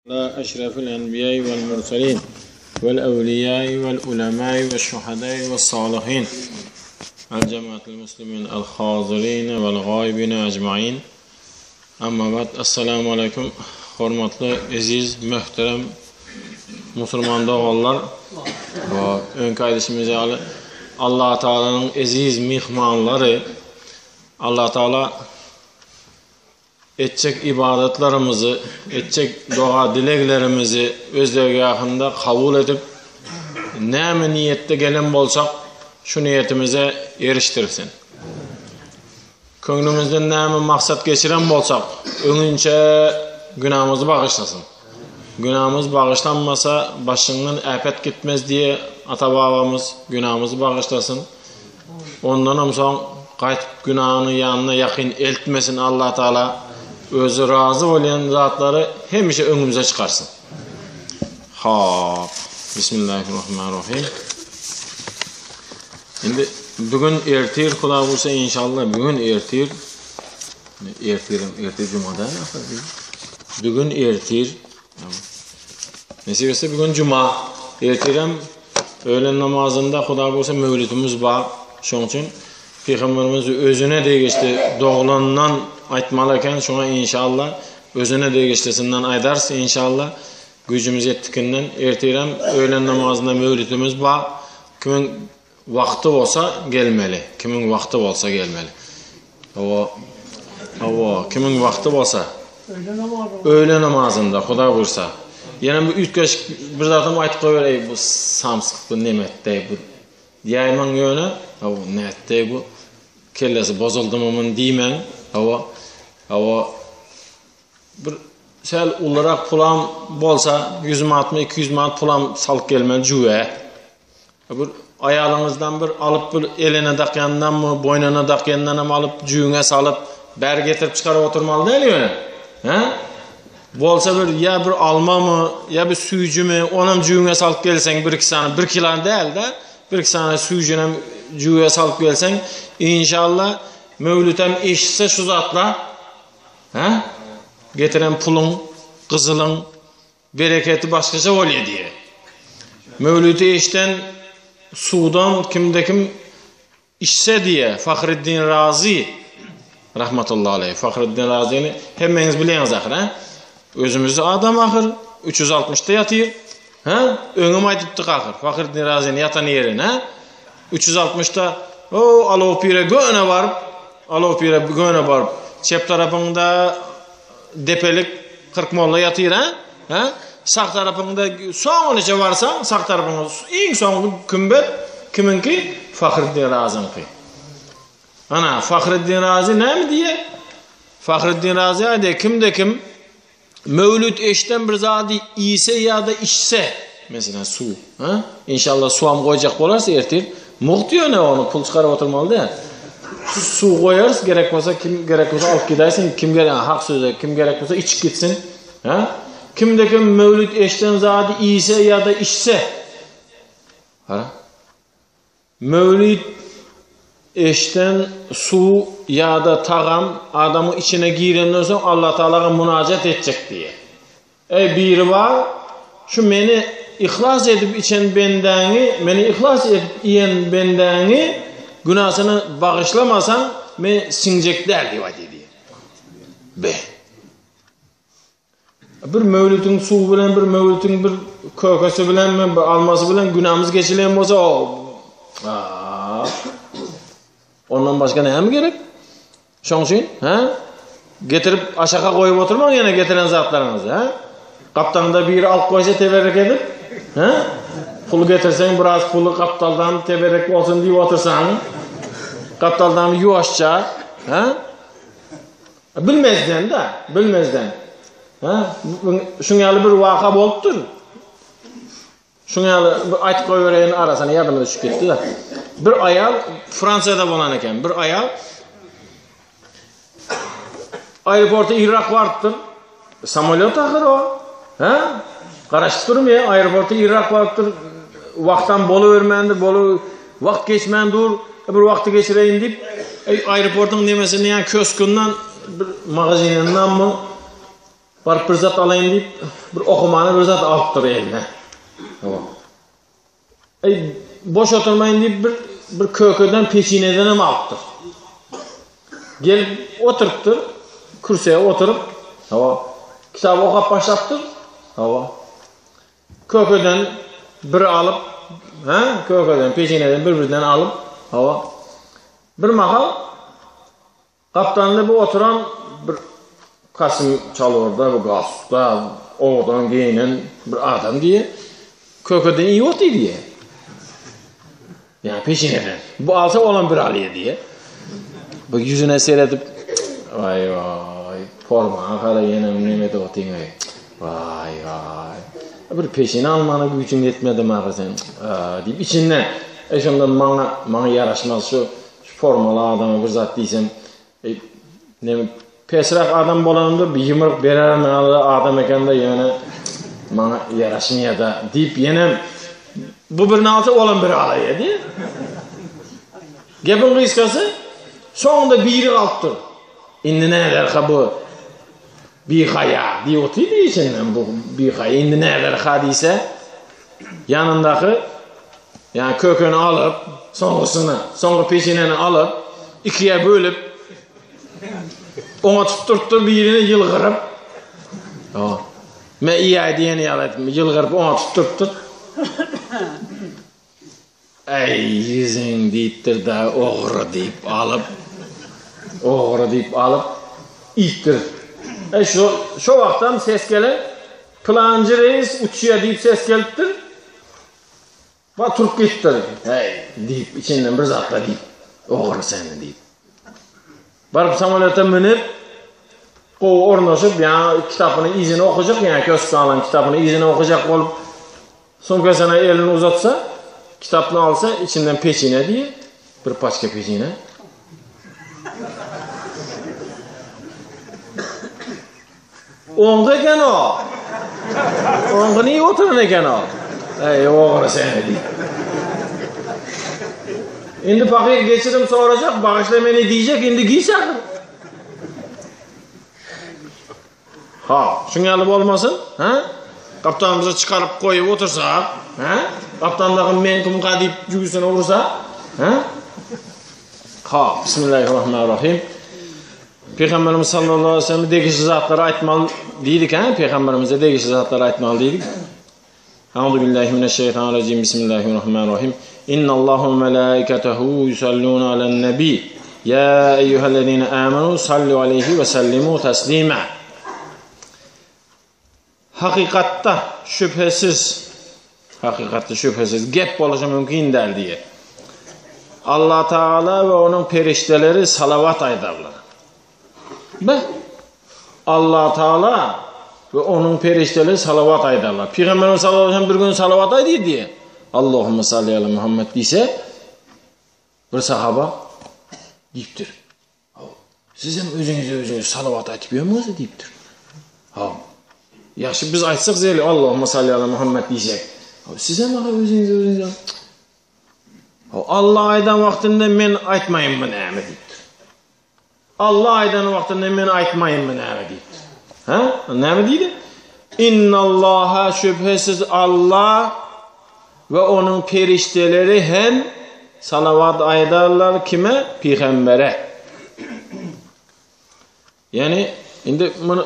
Ala eşrefil enbiýai vel murselin vel evliýai vel ulemai ve şuhadai ve salihin el cemaatil muslimin el hazirin vel gaibin ecmain. Amma ba'd Esselamu aleyküm hormatly eziz möhterem musulman doganlar we öňki aýdyşymyz ýaly Allah Taalanyň eziz myhmanlary Allah Taala Etjek ybadatlarymyzy, etjek doga-dileglerimizi Öz dergahynda kabul edip, näme niýetde gelen bolsak, şu niýetimize erişdirsin. Köňlümizden näme maksat geçiren bolsak, öňinçä günämizi bagyşlasyn. Günämiz bagyşlanmasa, başyňdan äpet gitmez diýe ata-babamyz günämizi bagyşlasyn. Ondanam soň gaýtyp günäni ýanyna ýakyn eltmesin Allah Taala özi razy bolýan zatlary hemişe öňümize çykarsyn. Hop. Bismillahirrahmanirrahim. Indi bugün ertir Huda buýursa inşallah bugün ertir ertirim ertir juma däl ahyr. Bugün ertir Nesip etse bugün juma. Ertirem öğlen namazynda Huda buýursa mewlidimiz bar. Şoň üçin Peygamberimiz özüne degişli doglandan aýtmaly eken. Şoňa inşallah özüne degişlisinden aýdarys inşallah. Güýjümiz ýetdikinden ertirem öğlen namazynda mewlidimiz bar. Kimiň wagty bolsa gelmeli. Kimiň wagty bolsa gelmeli. Hawa. Hawa, kimiň wagty bolsa. Öýle namazynda. Öýle namazynda, Huda buýursa. Ýene bir üýtgeşik bir zadam aýtyp goýber, eý bu samsyk bu nemetde bu. Diýäýmäň ýöne, hawa, nätde bu. Kellesi bozuldymy muny diýmäň. Hawa. Hawa. Bir säl ulurak pulam bolsa, 100 manatmy, 200 manat pulam salyp gelmeli jüwe. Bir aýalyňyzdan bir alyp bir eline dakýandanmy, boýnuna dakýandanam alyp jüýüňe salyp, bäri getirip çykaryp oturmaly däl ýöne. Hä? Bolsa bir ýa bir almamy, ýa bir süýjümi, onam jüýüňe salyp gelseň bir iki sany, bir kilo däl-de, bir iki sany süýjünem jüýe salyp gelseň, inşallah Möwlütem eşitse şu zatla, hä? Getiren puluň, gyzylyň, Bereketi başgaça bolýar diýýär. Möwlüdi eşden suwdan kimde-kim içse diýýär, Fahreddin Razy rahmetullahi aleýh. Fahreddin Razyny hemmeňiz bilýäňiz ahyr, hä? Özümizde adam ahyr, 360-da ýatyr. Hä? Öňem aýdypdyk ahyr, Fahreddin Razyny ýatan ýerini, hä? 360-da o Alow pire göne baryp, Alow pire göne baryp, çep tarapyňda Depelik 40 molla ýatyr ha? Ha? Sag tarapyňda soňunyça barsaň, sag tarapyňda iň soňky kümbet kimiňki? Fahriddin Razyňky. Ana, Fahriddin Razy näme diýýär? Fahriddin Razy aýdýar, kimde kim Mewlüt eşden bir zady iýse ýa-da içse, meselem suw, ha? Inşallah suwam goýjak bolarys ertir. Mugt ýöne ony pul çykaryp oturmaly däl. Suw goýarys, gerek bolsa kim gerek bolsa alyp gidäýsin, kim gerek hak söze, kim gerek bolsa içip gitsin. Ha? Kimde kim mewlüt eşden zady iýse ýa-da içse. Ha? Mewlüt eşden suw ýa-da tagam adamyň içine girenden soň Allah Tagalaga munajat etjek diýýär. Eý Biribar, şu meni yhlas edip içen bendäňi, meni yhlas edip iýen bendäňi günasyny bagyşlamasaň, men siňjek däl diýip aýdýar diýýär. Be. Bir möwlüdiň suwy bilen, bir möwlüdiň bir kökesi bilen, bir almasy bilen günämiz geçilen bolsa, o Ondan başga näme gerek? Şoň üçin, hä? Getirip aşaka goýup oturmaň ýene getiren zatlaryňyzy, hä? Gapdaňda biri alyp goýsa teberrek edip, hä? Pul getirseň biraz puly gapdaldan teberrek bolsun diýip otursaň, gapdaldan ýuwaşja, hä? Bilmezden-de, bilmezden. Hä? Şuň ýaly bir waka bolupdyr. Şuň ýaly bir aýtyp goýbereýin arasyna ýadyma düşüp gitdi-de. Bir aýal Fransiýada bolan eken. Bir aýal aeroporta irrak barypdyr. Samolýot ahyr o. Hä? Garaşyp durmaýar, aeroporta irrak barypdyr. Wagtam bolubermändir, bolu wagt geçmän dur. Bir wagty geçireýin diýip, aeroportyň nemesini ýa kioskyndan bir magazynyndammy? Baryp bir zat alaýyn diýip, bir okumana bir zat alypdyr eline. Hawa. Eý, boş oturmaýyn diýip bir bir kökeden peçineden hem alypdyr. Gelip oturypdyr, kürsüye oturyp, hawa, kitap okap başlapdyr. Hawa. Kökeden bir alyp, ha, kökeden, peçineden bir-birden alyp, hawa. Bir mahal Gapdalynda bu oturan bir kostüm çalwarda, bir galstukda, owadan geýnen bir adam diýe, kökeden iýip otyr diýe. Ýa peşineden. Bu alsa olam bir alýar diýe. Bu ýüzüne seredip, waý waý, formaňa gara ýene neme edip otyň eý. Waý waý. Bir peşine almana güýjüň ýetmedi maňa sen. Diýip içinden, eý şonda maňa maňa ýaraşmaz şu Şu formaly adama bir zat diýsem, eý, neme pesräk adam bolanymda bir ýumruk bererin ýaly adam ekende ýöne maňa ýaraşmaýar-da diýip ýenem bu birini alsa olam biri alaýar diýip. Gepiň gysgasy, soňunda biri galypdyr. Indi näderka bu bihaýa diýip otyrdy içinden bu bihaýa indi näderka diýse, Ýanyndaky ýa kökeni alyp, soňkusyny, soňky peçeneni alyp, ikiye bölüp, oňa tutdurtdyr birini ýylgyryp. Ýa. Me iýäý diýeni ýaly etip, ýylgyryp oňa tutdurtdyr. Äý, ýüzüň diýipdir-de, ogry diýip alyp, ogry diýip alyp, iýipdir. Äý, şo, şo wagtam ses gelen, Pylanjy reýis uçýa diýip ses gelipdir. Ba turup gitipdir. Häý, diýip, içinden bir zatlar diýip, ogry seni diýip. Baryp samolýota münüp, gowy ornaşyp, ýa kitapyny yzyna okajak, ýa kioskdan alan kitapyny yzyna okajak bolup, sumkasyna elini uzatsa, kitapny alsa, içinden peçine diýip, bir paçka peçine. Oňky eken o. Oňkyny iýip oturan eken o. Eý, ogry seni diýip. Indi pahyr geçirim sorajak, bagyşla meni diýjek, indi giç ahyr. Ha, şuň ýaly bolmasyn, ha? Gapdalymyza çykaryp goýup otursak, ha? Gapdaldaky men kimka diýip jübüsine ursa, ha? Ha, bismillahirrahmanirrahim. Pygamberimiz sallallahu aleyhi ve sellem degişli zatlary aýtmaly diýdik, ha? Pygamberimize degişli zatlary aýtmaly diýdik. Euzu billahi mineşşeýtanirrajim. Bismillahirrahmanirrahim. Innallaha ve melaiketehu yusalluna alen nebi. Ya eyyühellezine amenu sallu aleyhi ve sellimu teslima. Hakykatda şübhesiz, hakykatda şübhesiz gep boluşy mümkin däl diýe. Allah Taala we onuň perişdeleri salawat aýdarlar. Be Allah Taala we onuň perişdeleri salawat aýdarlar. Pygamberimiz sallallahu aleyhi ve sellem bir gün salawat aýdýar diýe. Allahumma salli ala Muhammed diýse, bir sahaba diýipdir. Siz hem özüňize özüňiz salawat aýtyp ýörmüňiz diýipdir. Ha. Ýagşy biz aýtsak zeli Allahumma salli ala Muhammed diýsek. Siz hem aga özüňize özüňiz. Ha, Allah aýdan wagtynda men aýtmaýynmy näme diýipdir. Allah aýdan wagtynda men aýtmaýynmy näme diýipdir. Ha? Näme diýdi? Innallaha şübhesiz Allah We onuň perişdeleri hem salawat aýdarlar kime? Pygambere. Ýani indi muny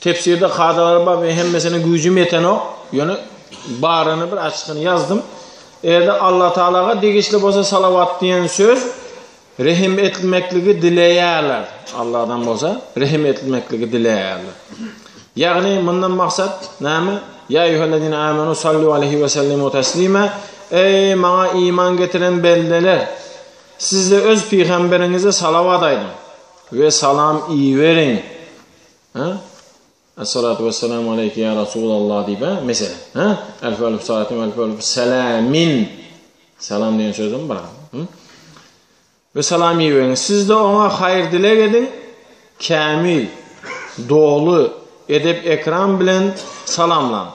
tefsirde kadalar bar we hemmesine güýjüm ýetenok. Ýöne baryny bir açykyny ýazdym. Eger-de Allah Taalaga degişli bolsa salawat diýen söz rehim etmekligi dileýärler. Allahdan bolsa rehim etmekligi dileýärler. Ýagny mundan maksat näme? Ýa eýýuhellezine amenu sallu aleýhi we sellimu teslima. Eý maňa iman getiren bendeler! Siz-de öz pygamberiňize salawat aýdyň we salam iberiň. Ha? Essalatu wesselamu aleýke ýa Rasulallah diýip, ha, meselem, ha? Elfu elfu salatin we elfu elfu selamin. Salam diýen sözüm bar. Hı? We salam iberiň. Siz-de oňa haýyr dileg ediň, kämil, doly, edep-ekram bilen salamlaň.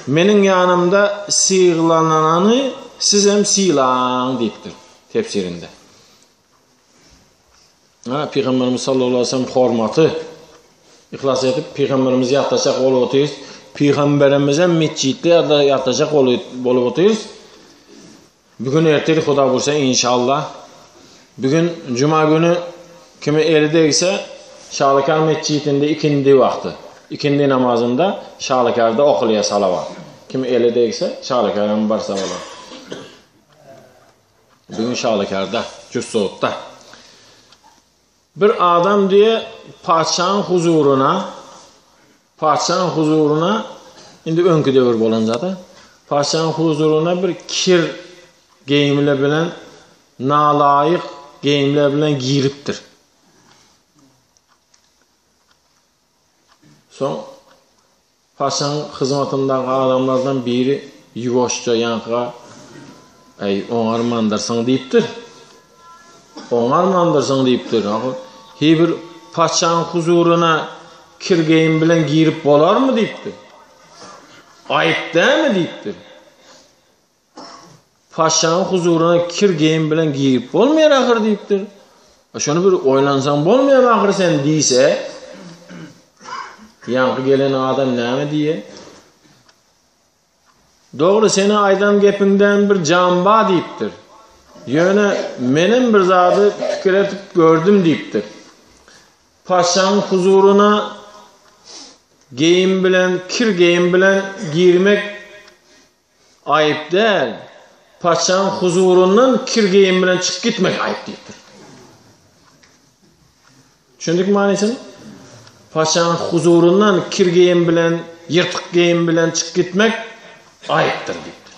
Meniň ýanymda syglanany sizem sylaň diýipdir tefsirinde. Ha, Pygamberimiz sallallahu aleyhi ve sellem hormaty. Yhlas edip Pygamberimizi ýatlaşak bolup otyrys. Pygamberimizem metjitde ýatlaşak bolup otyrys. Bugün ertir Huda bursa inşallah. Bugün cuma günü kime eli degse Şalykar metjitinde ikindi wagty. Ikindi namazynda Şalykarda okulýar salavat. Kim eli degse Şalykara barsa bolar. Bugün Şalykarda, Cüssotda. Bir adam diýe patyşanyň huzuryna patyşanyň huzuryna indi öňki döwür bolan zat-a. Patyşanyň huzuryna bir kir geýimler bilen nalaýyk geýimler bilen giripdir. Soň Paşaň hyzmatyndaky adamlardan biri ýuwaşja ýaňkyga, Äý, oňarmandyrsyň diýipdir. Oňarmandyrsyň diýipdir. Ahyr, Heý bir patyşaň huzuryna kir geýim bilen girip bolarmy diýipdir. Aýyp dälmi diýipdir. Patyşanyň huzuryna kir geýim bilen girip bolmaýar ahyr diýipdir. Şony bir oýlansaň bolmaýarmy ahyr sen diýse, ýaňky gelen adam näme diýer? Dogry seni aýdan gepiňden bir jan bar diýipdir. Ýöne menem bir zady pikir edip gördüm diýipdir. Patyşanyň huzuryna geýim bilen, kir geýim bilen girmek Aýyp däl, patyşanyň huzuryndan kir geýim bilen çykyp gitmek aýyp diýipdir. Düşündik manysyny? Patyşanyň huzuryndan kir geýim bilen, ýyrtyk geýim bilen çykyp gitmek aýypdyr diýipdir.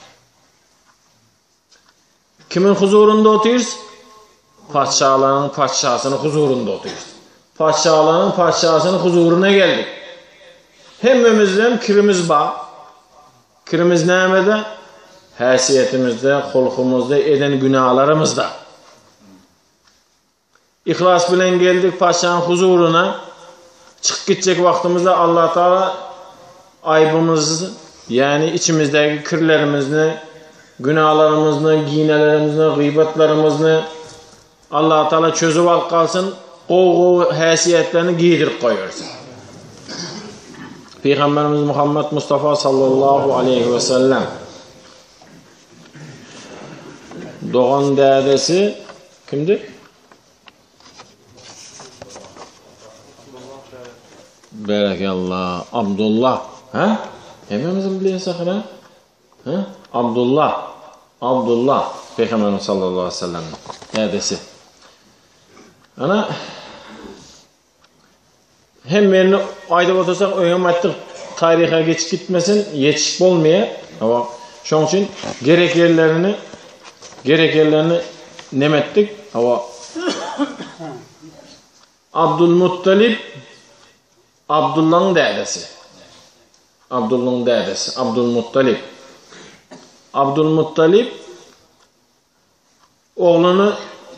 Kimiň huzurynda otyrys? Patyşalaryň patyşasynyň huzurynda otyrys. Patyşalaryň patyşasynyň huzuryna geldik. Hemmemizden kirimiz bar. Kirimiz nämede? Häsiýetimizde, hulkumyzda, eden günalarymyzda. Yhlas bilen geldik patyşanyň huzuryna. Çykyp gitjek wagtymyzda Allah Taala aýbymyz, ýagny içimizdäki kirlerimizni, günalarymyzni, ginelerimizni, gybatlarymyzni Allah Taala çözüp alyp galsyn, gowy-gowy häsiýetlerini giydirip goýbersin. Pygamberimiz Muhammed Mustafa sallallahu aleyhi ve sellem dogan dädesi Kimdi? Berekella. Abdullah. Ha? Hemmemizin bilýän sahyra. Ha? Abdullah. Abdullah Peygamberimiz sallallahu aleyhi ve sellem dädesi. Ana Hemmerini aýdyp otursak, öňem aýtdyk, taryha geçip gitmesin, ýetişip bolmaýar. Hawa, şoň üçin gerek ýerlerini gerek ýerlerini neme etdik? Hawa. Abdulmuttalib Abdullaň dädesi. Abdullaň dädesi Abdulmuttalib. Abdulmuttalib Ogluny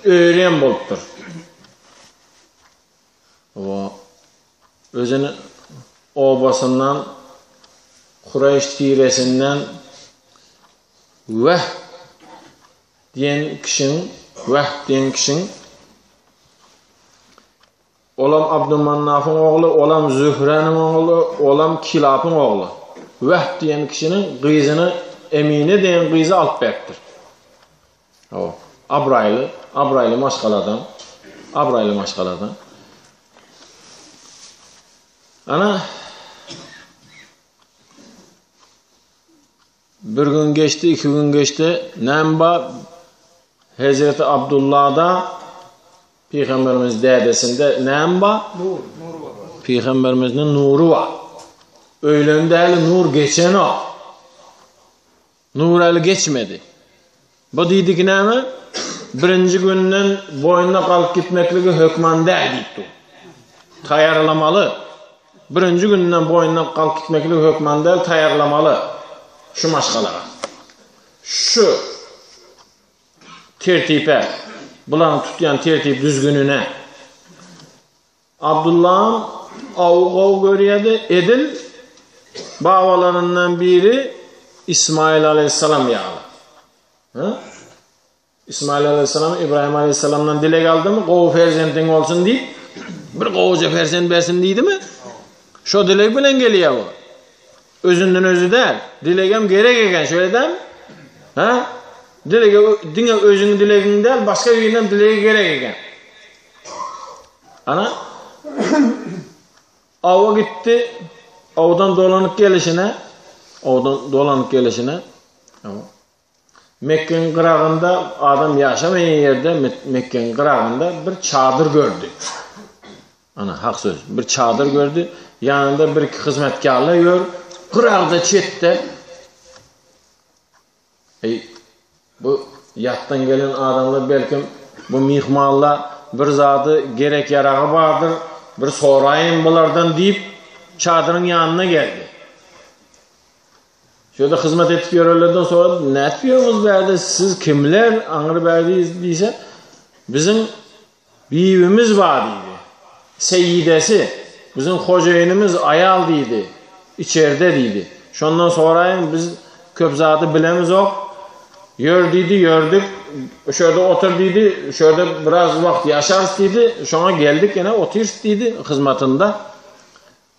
öýerýän bolupdyr. Oba özüni obasyndan Kureýş tiresinden Wehb diýen kişiň Wehb diýen kişiň Olam Abdymannafyň ogly, olam Zühräniň ogly, olam Kilapyň ogly. Wehb diýen kişiniň gyzyny Emine diýen gyzy alyp beripdir. Hawa, abraýly, abraýly maşgaladan, abraýly maşgaladan. Ana Bir gün geçdi, iki gün geçdi. Näme bar? Hezreti Abdullahda Peygamberimiz dädesinde näme bar? Nur, nur bar. Peygamberimizin nuru bar. Öýlende häli nur geçenok. Nur häli geçmedi. Bu diýdik näme? Birinji günden boýnuna galyp gitmekligi hökman däl diýipdi. Taýýarlamaly. Birinji günden boýnuna galyp gitmekligi hökman däl, taýýarlamaly şu maşgalaga. Şu tertipe, bularyň tutýan tertip düzgünine. Abdullam awy gowy görýärdi, edil babalaryndan biri Ismail aleyhisselam ýaly. Ha? Ismail aleyhisselam İbrahim aleyhisselamdan dileg aldymy, gowy perzendiň bolsun diýip, bir gowuja perzent bersin diýdimi? Şo dileg bilen gelýär bu. Özünden özi däl. Dilegem gerek eken, şeýle dälmi? Ha? Dilege diňe özüň dilegiň däl, başga biriniň dilegi gerek eken. Ana awa gitdi, awdan dolanyp gelişine, awdan dolanyp gelişine, Mekgeň gyragynda adam ýaşamaýan ýerde Mekgeň gyragynda bir çadyr gördi. Ana hak söz. Bir çadyr gördi. Ýanynda bir iki hyzmatkarlar ýör. Gyragda çetde. Eý bu ýatdan gelen adamlar belkim bu myhmanlar bir zady gerek ýaragy bardyr, bir soraýyn bulardan diýip çadyryň ýanyna geldi. Şöyle hyzmat etip ýörenlerden sorady, nätip ýörüňiz bärde, siz kimler, aňry bärde diýse, biziň bibimiz bar diýdi. Seýidesi, biziň hojaýynymyz aýal diýdi, içerde diýdi. Şondan soraýyň, biz köp zady bilemizok. Ýör diýdi, ýördük. Şöyle otur diýdi, şöyle biraz wagt ýaşarys diýdi. Şoňa geldik, ýene otyrys diýdi hyzmatynda.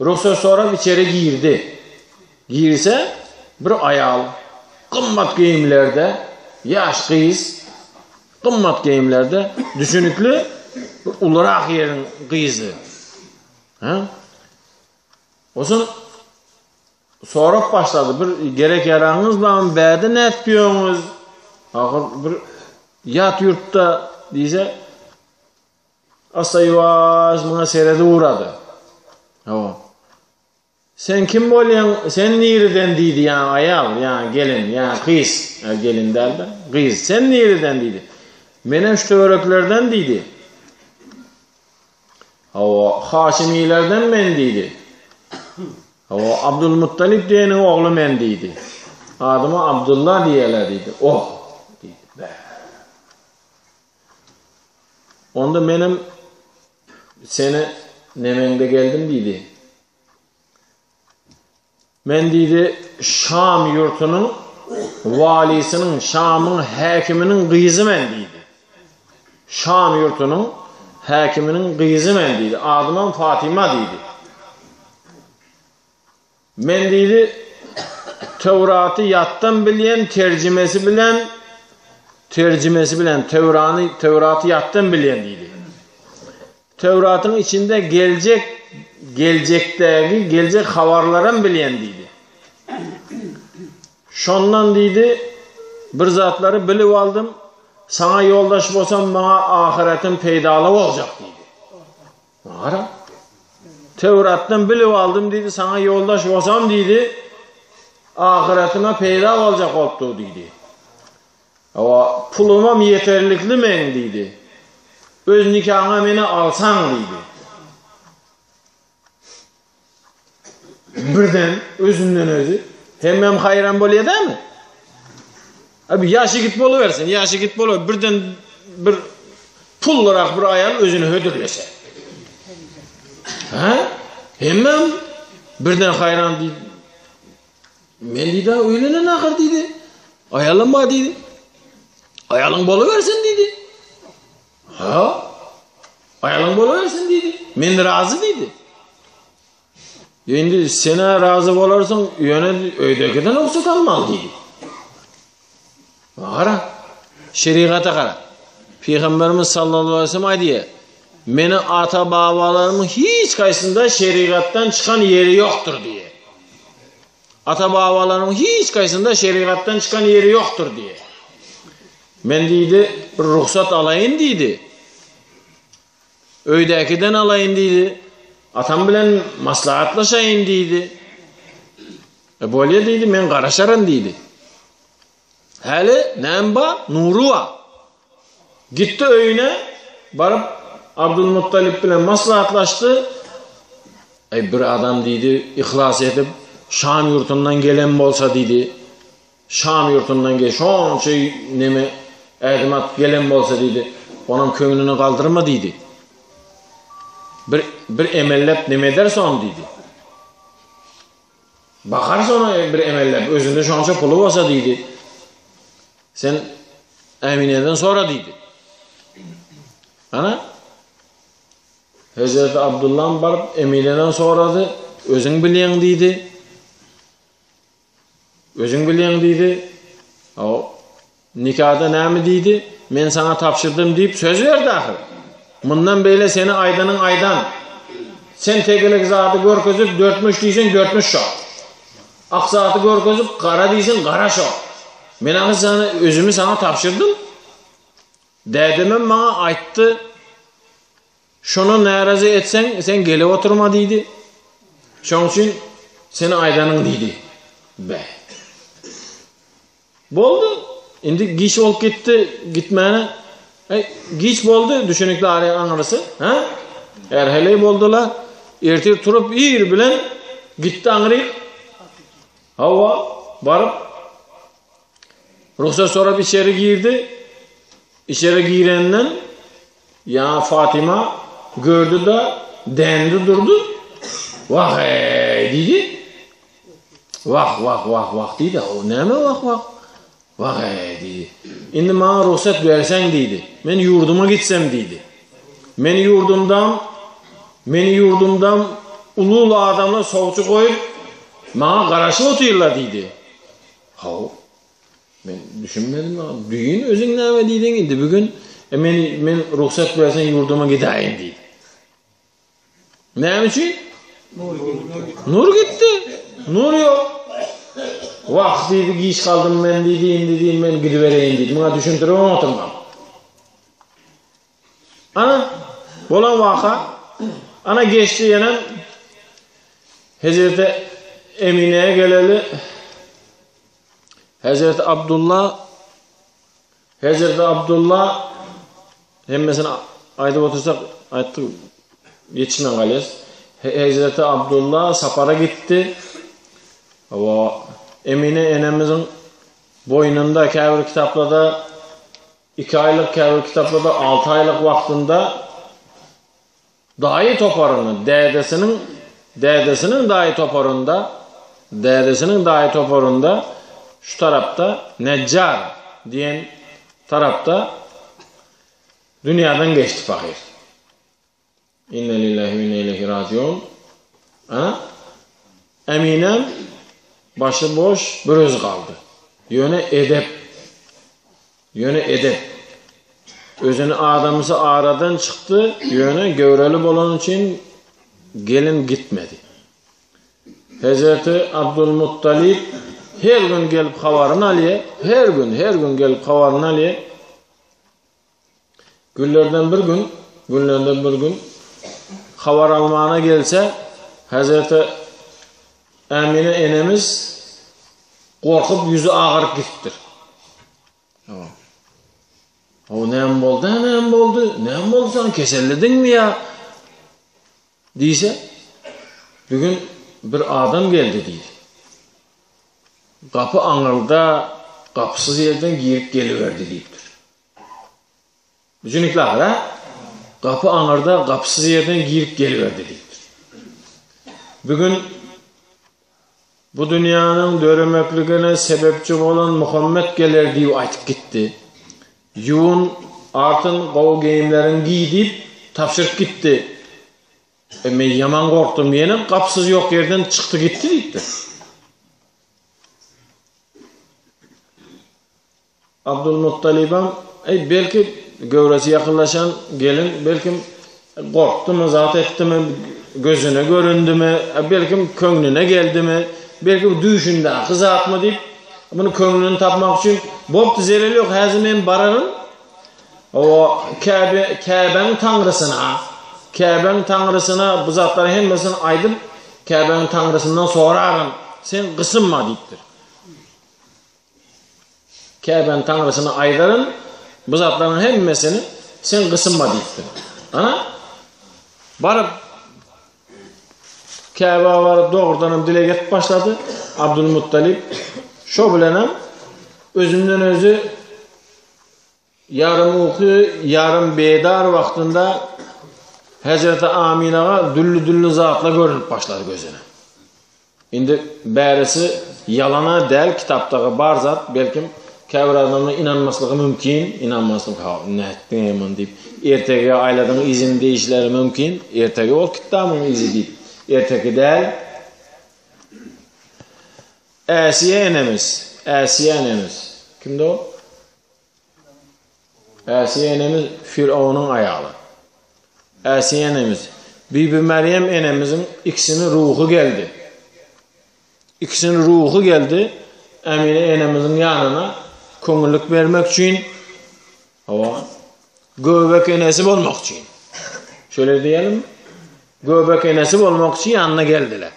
Rugsat sorap içeri girdi. Girse, bir aýal, gymmat geýimlerde, ýaş gyz, gymmat geýimlerde, düşünikli bir ulurak ýeriň gyzy. Hä? Osun sorap başlady, bir gerek ýaragyňyz barmy, bäde nätip ýöňüz? Ahyr bir ýat ýurtda diýse, Assa ýuwaş muňa seredip ugrady. Hawa. Sen kim bolýaň, sen nireden diýdi, ýa aýal, ýa gelin, ýa gyz, ýa gelin däl-de, gyz, sen nireden diýdi. Menem şu töwereklerden diýdi. Hawa, Haşimilerden men diýdi. Hawa, Abdulmuttalip diýeniň ogly men diýdi. Adyma Abdylla diýerler diýdi. Oh! diýdi. Bä. Onda menem seni nemeňde geldim diýdi. Men diýdi, Şam ýurtunyň walisiniň, Şamyň häkiminiň gyzy men diýdi. Şam ýurtunyň häkiminiň gyzy men diýdi. Adymam Fatima diýdi. Men diýdi, Töwraty ýatdan bilýän, terjimesi bilen, terjimesi bilen Töwrany, Töwraty ýatdan bilýän diýdi. Töwratyň içinde geljek, geljekdägi, geljek habarlaram bilýän diýdi. Şondan diýdi, bir zatlary bilip aldym, saňa ýoldaş bolsam, maňa ahyretim peýdaly boljak diýdi. Gara. Töwratdan bilip aldym diýdi, saňa ýoldaş bolsam diýdi, ahyretime peýda boljak bolupdy diýdi. Hawa, pulumam ýeterlikli meň diýdi. Öz nikaňa meni alsaň diýdi. Birden özünden özi hemmem haýran bolýar dämi? Abi ýaş ýigit bolubersin, ýaş ýigit bolup birden bir pullyrak bir aýal özüni hödürlese. Ha? Hemmem birden haýran diýdi. Men diýdi, öýlenen ahyr diýdi. Aýalym bar diýdi. Aýalyň bolubersin diýdi. Ha? Aýalyň bolubersin diýdi. Men razy diýdi. Indi sen-ä razy bolarsyň, ýöne öýdäkiden rugsat almaly diýdi. Gara, şerigata gara. Pygamberimiz sallallahu aleyhi ve sellem aýdýar, Meni ata-babalarymyň hiç haýsynda şerigatdan çykan ýeri ýokdur diýýär. Ata-babalarymyň hiç haýsynda şerigatdan çykan ýeri ýokdur diýýär. Men diýdi, bir rugsat alaýyn diýdi. Öýdäkiden alaýyn diýdi. Atam bilen maslahatlaşaýyn diýdi. E bolýa diýdi, men garaşaryn diýdi. Häli näme bar? Nury bar. Gitdi öýüne, baryp Abdulmuttalip bilen maslahatlaşdy. Eý bir adam diýdi, yhlas edip Şam ýurtundan gelen bolsa diýdi. Şam ýurtundan gel, şonça neme ädim atyp gelen bolsa diýdi. Onuň köňlüni galdyrma diýdi. Bir bir emellep neme ederse ony diýdi. Bakarsa ona bir emellep, özünde şonça puly bolsa diýdi. Sen Ämineden sora diýdi. Ana Hezreti Abdullah baryp Emineden sorady. Özüň bilýäň diýdi. Özüň bilýäň diýdi. Hawa, nikada näme diýdi? Men saňa tabşyrdym diýip söz berdi ahyr. Mundan beýle seni aýdanyň aýdan. Sen tegelek zady görkezip dörtmüş diýseň dörtmüş şo. Ak zady görkezip gara diýseň gara şo. Men ahyr sana özümi saňa tabşyrdym. Dädemem maňa aýtdy. Şony närazy etseň, sen gelip oturma diýdi. Şoň üçin seni aýdanyň diýdi. Be. Boldy. Indi giç bolup gitdi, gitmäne. Eý, giç boldy, düşünikli arýa aňrysy, hä? Är heleý boldular. Ertir turup ir bilen gitdi aňryk. Hawa, baryp rugsat sorap içeri girdi. Içeri girenden Ýa Fatyma gördi-de, dändi durdy. Wah-eý! diýdi. Wah, wah, wah, wah diýdi. O näme wah, wah? Wah-eý diýdi. Indi maňa rugsat berseň diýdi. Men ýurduma gitsem diýdi. Men ýurdumdam, meni ýurdumdam uly-uly adamlar sawçy goýup, maňa garaşyp otyrlar diýdi. Haw. Men düşünmedim. Düýn özüň näme diýdiň? Indi bu gün e, men men rugsat berseň ýurduma gidäýin diýdi. Näme üçin? Nur gitdi. Nur ýok. Wah diýdi, giç galdym men diýdi, indi diýdi men gidibereýin diýdi. Muňa düşündirip oturmam. Ana bolan waka ana geçdi ýene Hezreti Emine'ye geleli Hezreti Abdullah Hezreti Abdullah hemmesini aýdyp otursak aýtdyk ýetişmän galýas. Hezreti Abdullah sapara gitdi. We Emine enemiziň boýnunda käbir kitaplarda 2 aýlyk, käbir kitaplarda 6 aýlyk wagtynda Daýy toparynda, dädesiniň, dädesiniň daýy toparynda, dädesiniň daýy toparynda şu tarapda Nejjar diýen tarapda dünýäden geçdi pahyr. Inne lillahi we inne ileyhi rajiun. Ana Eminem başy boş bir özi galdy. Ýöne edep Ýöne edep. Özüni adamsy aradan çykdy, ýöne göwreli bolany üçin gelin gitmedi. Hezreti Abdulmuttalyp her gün gelip habaryny alýar, her gün, her gün gelip habaryny alýar. Günlerden bir gün, günlerden bir gün habar almana gelse, Hezreti Ämine enemiz gorkup ýüzi agaryp gidipdir. O näme boldy, näme boldy, näme boldy sen kesellediňmi ýa? Diýse, bugün bir adam geldi diýdi. Gapy aňyrda, gapysyz ýerden girip geliberdi diýipdir. Düşünikli ahyr, ha? Gapy aňyrda, gapysyz ýerden girip geliberdi diýipdir. Bugün bu dünýäniň döremekligine sebepçi bolan Muhammet geler diýip aýtyp gitdi. Ýuwun, artyn, gowy geýimleriňi giý diýip tabşyryp gitdi. E, men ýaman gorkdum, ýene gapysyz ýok ýerden çykdy gitdi diýipdir. Abdulmuttalybam, Eý, belki, göwresi ýakynlaşan gelin, belkim, gorkdumy, zat etdimi, gözüne göründimi, belkim, köňlüne geldimi, belki, bu düýşündäki zatmy diýip, muny köňlüni tapmak üçin, Bopdy, zeleli ýok, häzir men bararyn, o Käbe, Käbäň taňrysyna, Käbäň taňrysyna bu zatlaryň hemmesini aýdyp, Käbäň taňrysyndan soraryn, sen gysynma diýipdir. Käbäniň taňrysyna aýdaryn, bu zatlaryň hemmesini sen gysynma diýipdir. Ana, baryp Käbä baryp dogrudanam dileg edip başlady. Abdulmuttalip şo bilenem özünden özi Ýarym uky, ýarym bedar wagtynda Hezreti Aminaga dürli-dürli zatlar görünip başlady gözüne. Indi bärisi ýalana däl kitapdagy bar zat, belkim käbir adamlar ynanmaslygy mümkin, ynanmaslyk ha nätdiň muny diýip, ertege aýladyň yzyny diýişleri mümkin, ertege bolup gitdi munuň yzy diýip. Erteki däl. Äsiýe enemiz, Äsiýe enemiz. Kimdi o? Äsiýe enemiz Firawnyň aýaly. Äsiýe enemiz, Bibi Merýem enemiziň ikisiniň ruhy geldi. Ikisiniň ruhy geldi Ämine enemiziň ýanyna köňüllik bermek üçin, hawa, göbek enesi bolmak üçin. Şöyle diýelim, göbek enesi bolmak üçin ýanyna geldiler.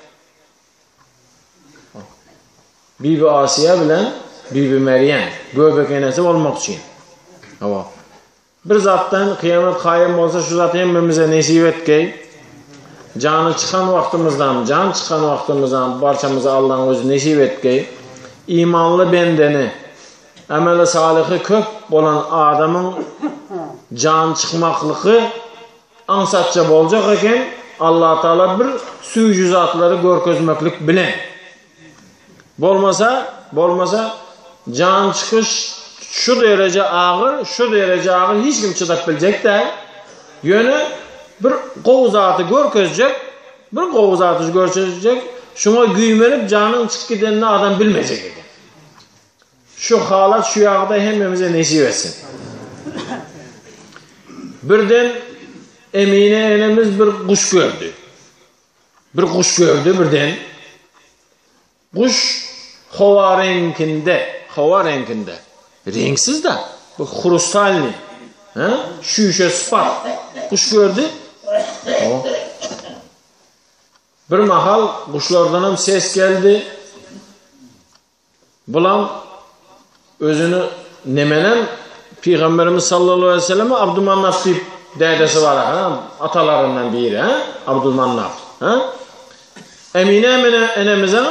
Bibi Asiýa bilen Bibi Merýem göbek enesi bolmak üçin. Hawa. Bir zatdan kyýamat kaýym bolsa şu zat hemmemize nesip etgeý. Jany çykan wagtymyzdan, jan çykan wagtymyzdan barçamyza Allaň özi nesip etgeý. Imanly bendeni, emeli salyhy köp bolan adamyň jan çykmaklygy aňsatja boljak eken, Allatagala bir süýji zatlary görkezmeklik bilen. Bolmasa, bolmasa jan çykyş şu dereje agyr, şu dereje agyr hiç kim çydap biljek däl. Ýöne bir gowy zady görkezjek, bir gowy zady görkezjek, şuňa güýmenip janyň çykyp gidenini adam bilmejek eken. Şu halat şu ýagdaý hemmemize nesip etsin. Birden Emine enemiz bir guş gördi. Bir guş gördi birden. Guş howa reňkinde, howa reňkinde. Reňksiz da, bu hrustalny. Ha? Şüşe sypat. Guş gördi. O. Bir mahal guşlardanam ses geldi. Bulam özüni nemenem Pygamberimiz sallallahu aleyhi ve selleme Abdumannaf diýip dädesi bar ha, atalaryndan biri ha, Abdumannaf. Ha? Emine emine enemiziň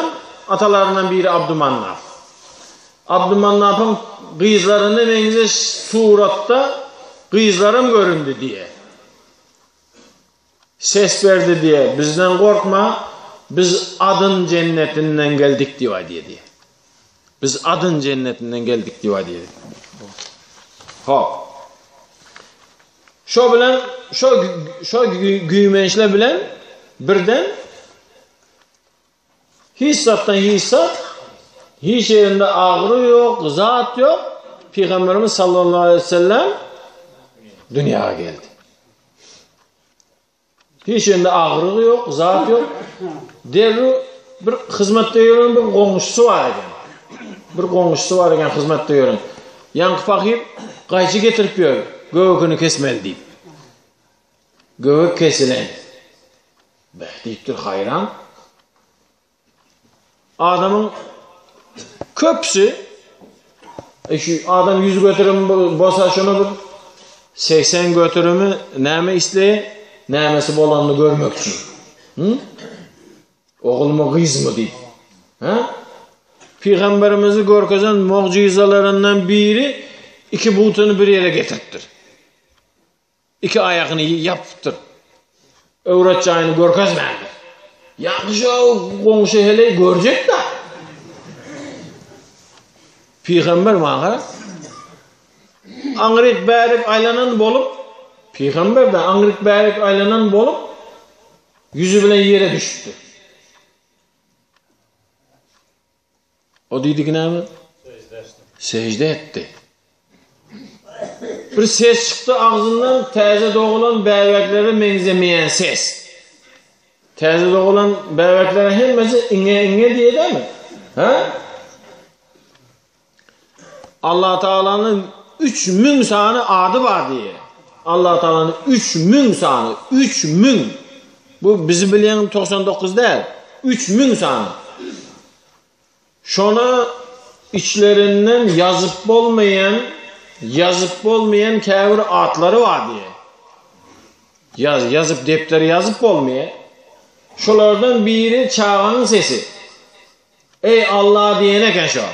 atalaryndan biri Abdumannaf. Abdumannafyň gyzlaryna meňzeş suratda gyzlarym göründi diýe. Ses berdi diýe, bizden gorkma, biz Adyn jennetinden geldik diýip aýdýar diýe. Biz Adyn jennetinden geldik diýip aýdýar. Hop. Şo bilen, şo şo güýmençler bilen birden Hiç zatdan hiç zat, hiç ýerinde agyry ýok, zat ýok. Pygamberimiz sallallahu aleyhi ve sellem dünýä geldi. Hiç ýerinde agyry ýok, zat ýok. Derrew bir hyzmatda ýören bir goňşusy bar eken. Bir goňşusy bar eken hyzmatda ýören. Ýaňky pahyr gaýçy getirip ýör, göwekini kesmeli diýip. Göwek kesilen. Beh diýipdir haýran. Adamyň köpüsi e şu adam 100 göterim bolsa şonu bir 80 göterimi näme isleýär? Nämesi bolanyny görmek üçin. Hı? Ogulmy, gyzmy diýip. Ha? Pygamberimizi görkezen mugjyzalaryndan biri iki butuny bir ýere getiripdir. Iki aýagyny ýapypdyr. Öwret jaýyny görkezmändir. Ýaňky şo goňşy heleý görjek-dä. Pygamber maňa aňryk bärik aýlanan bolup, pygamber-de aňryk bärik aýlanan bolup, ýüzi bilen ýere düşüpdir. O diýdigi näme? Sejde etdi. Bir ses çykdy agzyndan täze dogulan bäbeklere meňzemeýän ses. Täze dogulan bäbeklere hemmesi iňe iňe diýedämi? Ha? Allah Taalanyň 3000 sany ady bar diýýär. Allah Taalanyň 3000 sany, 3000. Bu bizi bilýän 99 däl. 3000 sany. Şona içlerinden ýazyp bolmaýan, ýazyp bolmaýan käbir atlary bar diýýär. Ýaz, ýazyp depdere ýazyp bolmaýar. Şolardan biri çaganyň sesi. Eý Alla diýen eken şo.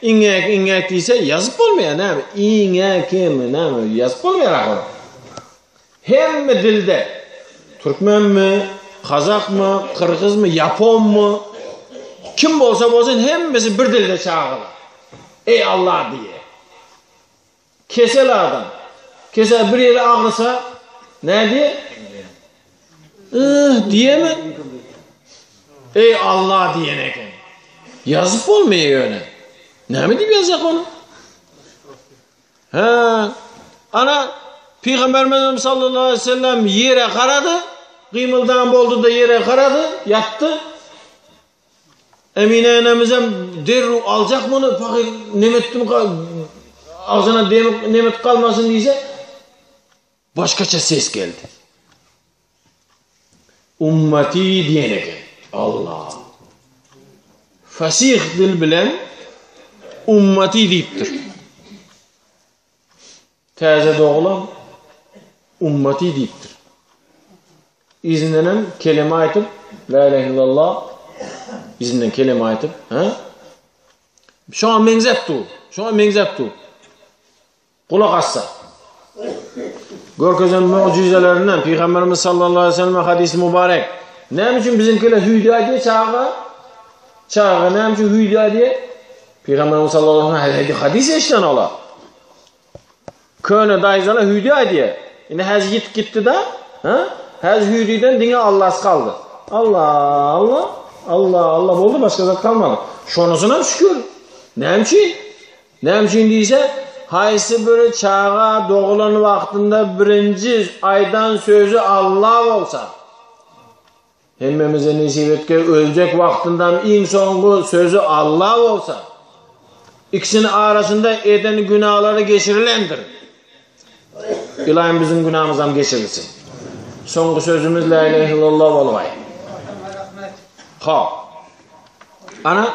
Iňňäk iňňäk diýse ýazyp bolmaýar näme? Iňňäkmi näme ýazyp bolmaýar ahyr. Hemme dilde türkmenmi, kazakmy, kyrgyzmy, ýaponmy kim bolsa bolsun hemmesi bir dilde çagylar. Eý Allah diýe. Kesel adam. Kesel bir ýeri agrysa näme diýe? Ih diýemi? Eý Allah diýen eken. Ýazyp bolmaýar ýöne. Näme diýip ýazjak ony? Hä. Ana Pygamberimiz sallallahu aleyhi ve sellem ýere garady, gymyldan boldy-da ýere garady, ýatdy. Emine enemizem derrew aljak muny, pahyr nemetdimi agzyna nemet galmasyn diýse, başgaça ses geldi. Ummati diýen eken. Allah. Fasih dil bilen ummati diýipdir. Täze doglan ummati diýipdir. Yzyndanam keleme aýtyp, La ilahe illallah, yzyndan keleme aýtyp, ha? Şoňa meňzäp dur. Şoňa meňzäp dur. Gulak assa. Görkezen mujizelerinden Pygamberimiz sallallahu aleyhi ve sellem hadisi mübarek. Näme üçin biziňkiler hüýdi aýdýar çaga? Çaga näme üçin hüýdi aýdýar? Pygamberimiz sallallahu aleyhi ve sellem hadis eşiden olar. Köne daýzalar hüýdi aýdýar. Indi häzir ýitip gitdi-de, ha? Häzir hüýdiden diňe Allahsy galdy. Allah, Allah, Allah, Allah boldy, başga zat galmady. Şonusynam şükür. Näme üçin? Näme üçin diýse, haýsy bir çaga doglan wagtynda birinji aýdan sözi Allah bolsa, Hemmemize nesip etgeý öljek wagtyndam iň soňky sözi Alla bolsa. Ikisini arasynda eden günalary geçirilendir. Ylaýym biziň günamyzam geçirilsin. Soňky sözümiz la ilahe illallah bolgaý. Ha. Ana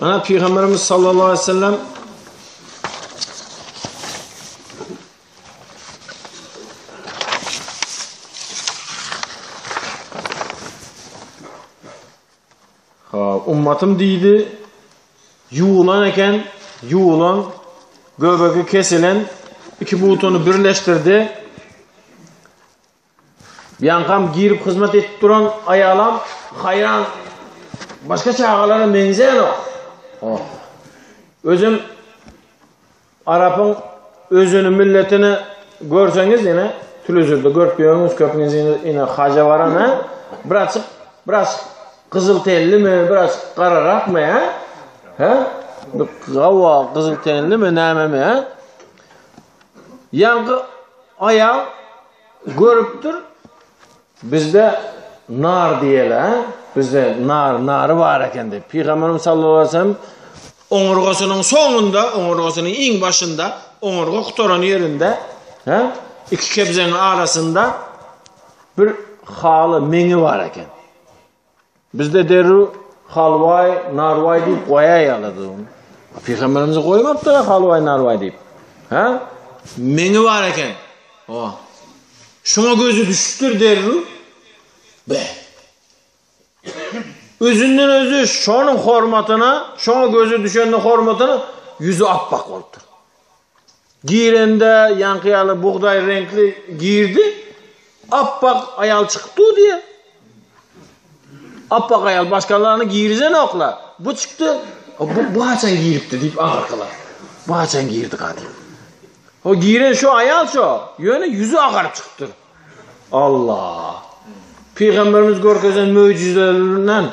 Ana Peygamberimiz sallallahu aleyhi ve sellem Ha, ummatym diýdi, ýuwulan eken, ýuwulan, göbegi kesilen, iki butuny birleşdirdi. Ýaňkam girip hyzmat edip duran aýalam haýran başga çagalara meňzänok. Oh. Özüm Arapyň özüni milletini görseňiz ine telewizorda görüp ýörüňiz köpüňiz ine haja baran ha birazjyk biraz gyzyl tenlimi biraz gararakmy ha ha gawa gyzyl tenlimi nämemi ha ýaňky aýal görüpdir Bizde nar diýeli, ha? Bizde nar, nary bar eken diýip. Pygamberimiz sallallahu aleyhi ve sellem oňurgasynyň soňunda, oňurgasynyň iň başynda, oňurga gutaran ýerinde, ha? Iki kebzeň arasynda bir haly meňi bar eken. Bizde derrew halwaý, narwaý diýip goýaýalydy ony. Pygamberimiz goýmapdyr halwaý, narwaý diýip. Ha? Meňi bar eken. O. Şoňa gözi düşüpdir derrew. Be. Özünden özü şonuň hormatyna, şoňa gözi düşende hormatyna ýüzi appak bolupdyr. Girende ýaňky ýaly bugdaý reňkli girdi. Appak aýal çykyp dur diýe. Appak aýal başgalaryny girizenoklar. Bu çykdy. Bu, bu haçan giripdi diýip agyrkylar. Bu haçan girdi ga diýip. O giren şu aýal şo. Ýöne ýüzi agaryp çykypdyr. Allah. Pygamberimiz görkezen möjüzelerinden.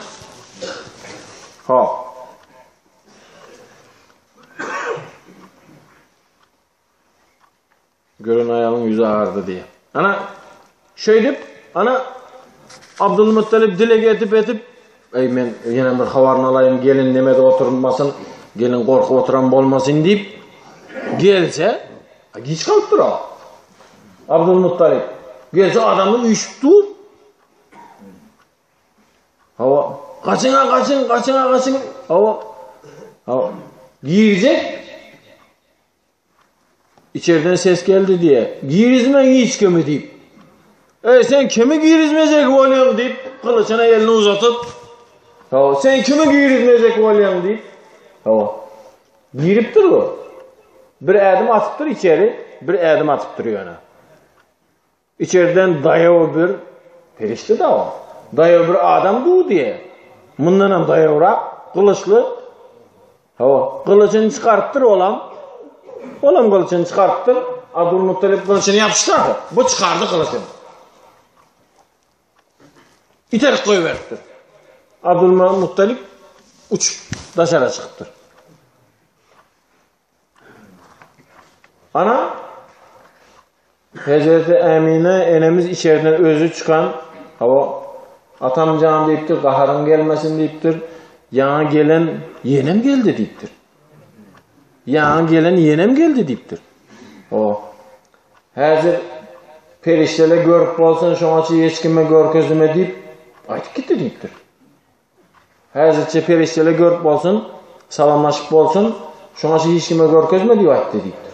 Ha. Gören aýalyň ýüzi agardy diýýär. Ana, şeýdip, ana Abdulmuttalip dileg edip edip, eý men ýene bir habaryny alaýyn, gelin nemede oturmasyn, gelin gorkup oturan bolmasyn diýip gelse, giç galypdyr o. Abdulmuttalip gelse adamlar üýşüp dur. Hawa, gaçyň-a, gaçyň, gaçyň-a, gaçyň. Hawa. Hawa. Girjek. Içeriden ses geldi diýe. Girizmäň hiç kimi diýip. Ey sen kimi girizmejek bolýaň diýip, gylyçyna elini uzatyp. Hawa, sen kimi girizmejek bolýaň diýip. Hawa. Giripdir bu. Bir ädim atypdyr içeri, bir ädim atypdyr ýöne. Içeriden daýaw bir perişde da o. Daýaw bir adam du diýe. Mundanam daýawrak, gylyçly. Hawa, gylyjyny çykarypdyr olam. Olam gylyjyny çykarypdyr. Abdulmuttalip gylyjyny ýapyşdyrdy. Bu çykardy gylyjyny. Iterip goýberipdir. Abdulmuttalip. uçup daşara çykypdyr. Ana Hezreti Ämine enemiz içeriden özi çykan, hawa, atam jan diýipdir, gaharyň gelmesin diýipdir. Ýaňy gelen ýenem geldi diýipdir. Ýaňy gelen ýenem geldi diýipdir. O. Häzir perişdeler görüp bolsun, şoňa çy hiç kime görkezme diýip aýdyp gitdi diýipdir. Häzirçe perişdeler görüp bolsun, salamlaşyp bolsun, şoňa çy hiç kime görkezme diýip aýtdy diýipdir.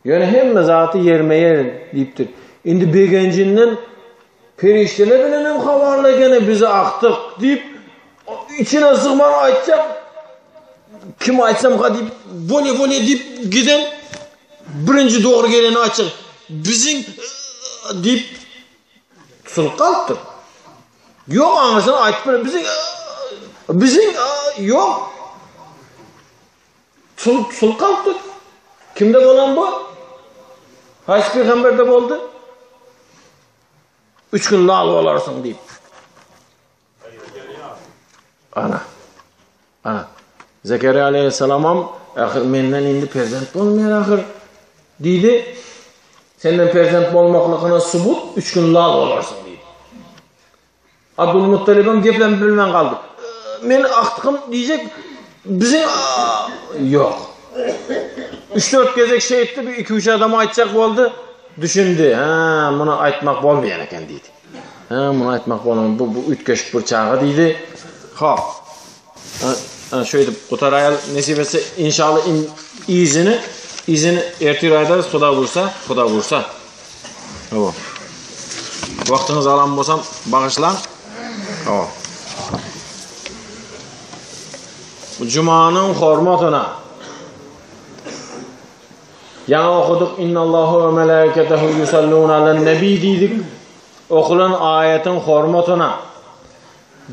Ýöne hemme zady ýerme-ýer diýipdir. Indi begenjinden perişdeler bilen hem habarly ekeni bizi akdyk diýip, içine sygman aýtjak. Kim aýtsamka diýip, bolýa-bolýa diýip giden birinji dogry geleni aýtjak. Biziň diýip tutulyp galypdyr. Ýok aňyrsyny aýtyp bilen biziň biziň ýok. Tutulyp tutulyp galypdyr. Kimde bolan bu? Haýsy pygamberde boldy? Üç gün lal bolarsyň diýip. Ana. Ana. Zekeriýa aleyhisselamam ahyr menden indi perzent bolmaýar ahyr diýdi. Senden perzent bolmaklygyna subut üç gün lal bolarsyň diýdi. Abdulmuttalibem gepläp bilmän galdy. Men agtygym diýjek biziň ýok. 3-4 gezek şeýtdi, bir 2-3 adam aýtjak boldy. Düşündi. Hä, muny aýtmak bolmaýan eken diýdi. Hä, muny aýtmak bolmaýan, bu bu üýtgeşik bir çaga diýdi. Ha. Ana şeýdip gutaraýaly nesip etse inşallah yzyny yzyny ertir aýdarys Huda buýursa, Huda buýursa. Hawa. Wagtyňyzy alan bolsam bagyşlaň. Hawa. Jumanyň hormatyna Ýaňy okadyk Innallahu we melaiketehu yusalluna alen nebi diýdik. Okulan aýatyň hormatyna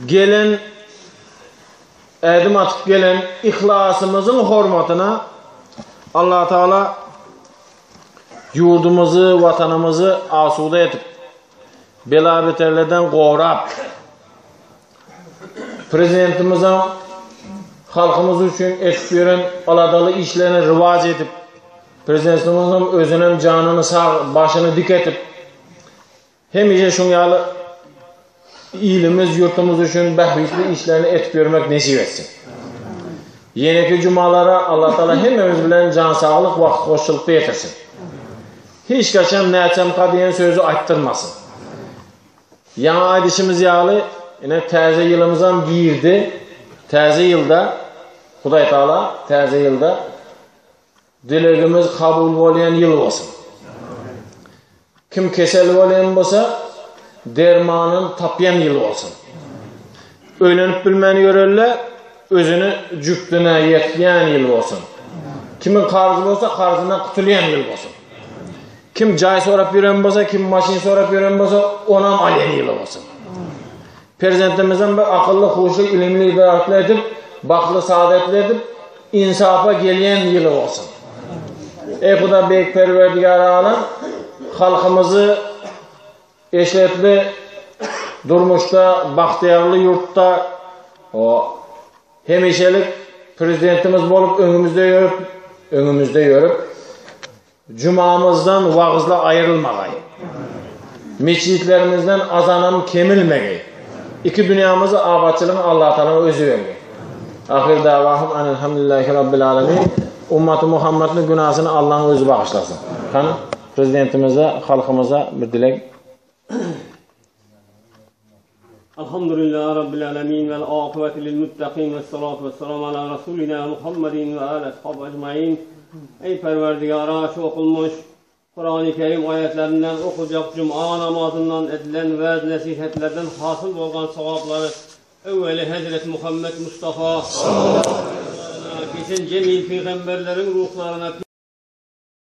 gelen ädim atyp gelen yhlasymyzyň hormatyna Allah Taala ýurdumyzy, watanymyzy asuda edip, bela-beterlerden gorap, Prezidentimiziň halkymyz üçin edip ýören aladaly işlerini rywaç edip, Prezidentimiziň özünem janyny sag, başyny dik edip, hemişe şuň ýaly ilimiz, ýurtumyz üçin bähbitli işlerini edip ýörmek nesip etsin. Ýeneki jumalara Allah Taala hemmemiz bilen jan saglyk, wagt hoşçulykda ýetirsin. Hiç haçan näçemka diýen sözi aýtdyrmasyn. Ýaňy aýdyşymyz ýaly, ine täze ýylymyzam girdi. Täze ýylda Hudaý Taala täze ýylda dilegimiz kabul bolýan ýyl bolsun. Kim kesel bolýan bolsa, dermanyny tapýan ýyl bolsun. Öýlenip bilmän ýörenler özüni jübtüne ýetýän ýyl bolsun. Kimiň karzy bolsa, karzyndan gutulýan ýyl bolsun. Kim jaý sorap ýören bolsa, kim maşyn sorap ýören bolsa, onam alýan ýyly bolsun. Perzentimizem bir akylly, huşly, ilimli, idrakly edip, bagtly, saadetli edip, insapa gelýän ýyly bolsun. Eý Huda beýik Perwerdigär alem, halkymyzy eşretli durmuşda, bagtyýarly ýurtda o hemişelik prezidentimiz bolup öňümizde ýörüp, öňümizde ýörüp Jumamyzdan wagyzla aýrylmagaý. Mesjitlerimizden azanam kemilmegeý. Iki dünýämizi abatçylygyny Allatagalaň özi bergeý. Ahyr dawahum enelhamdülillahi rabbil alemin. Ummaty Muhammetni günasyny Allaň özi bagyşlasyn. Hany prezidentimize, halkymyza bir dileg. Alhamdulillah Rabbil alemin vel akıbeti lil muttakin ve salatu ve selamu ala Resulina Muhammedin ve ala ashabu ecmain. Ey Perverdigara şu okunmuş Kur'an-ı Kerim ayetlerinden okuyacak Cuma namazından edilen ve nasihatlerden hasıl olan sevapları evveli Hazreti Muhammed Mustafa geçen cemil peygamberlerin ruhlarına.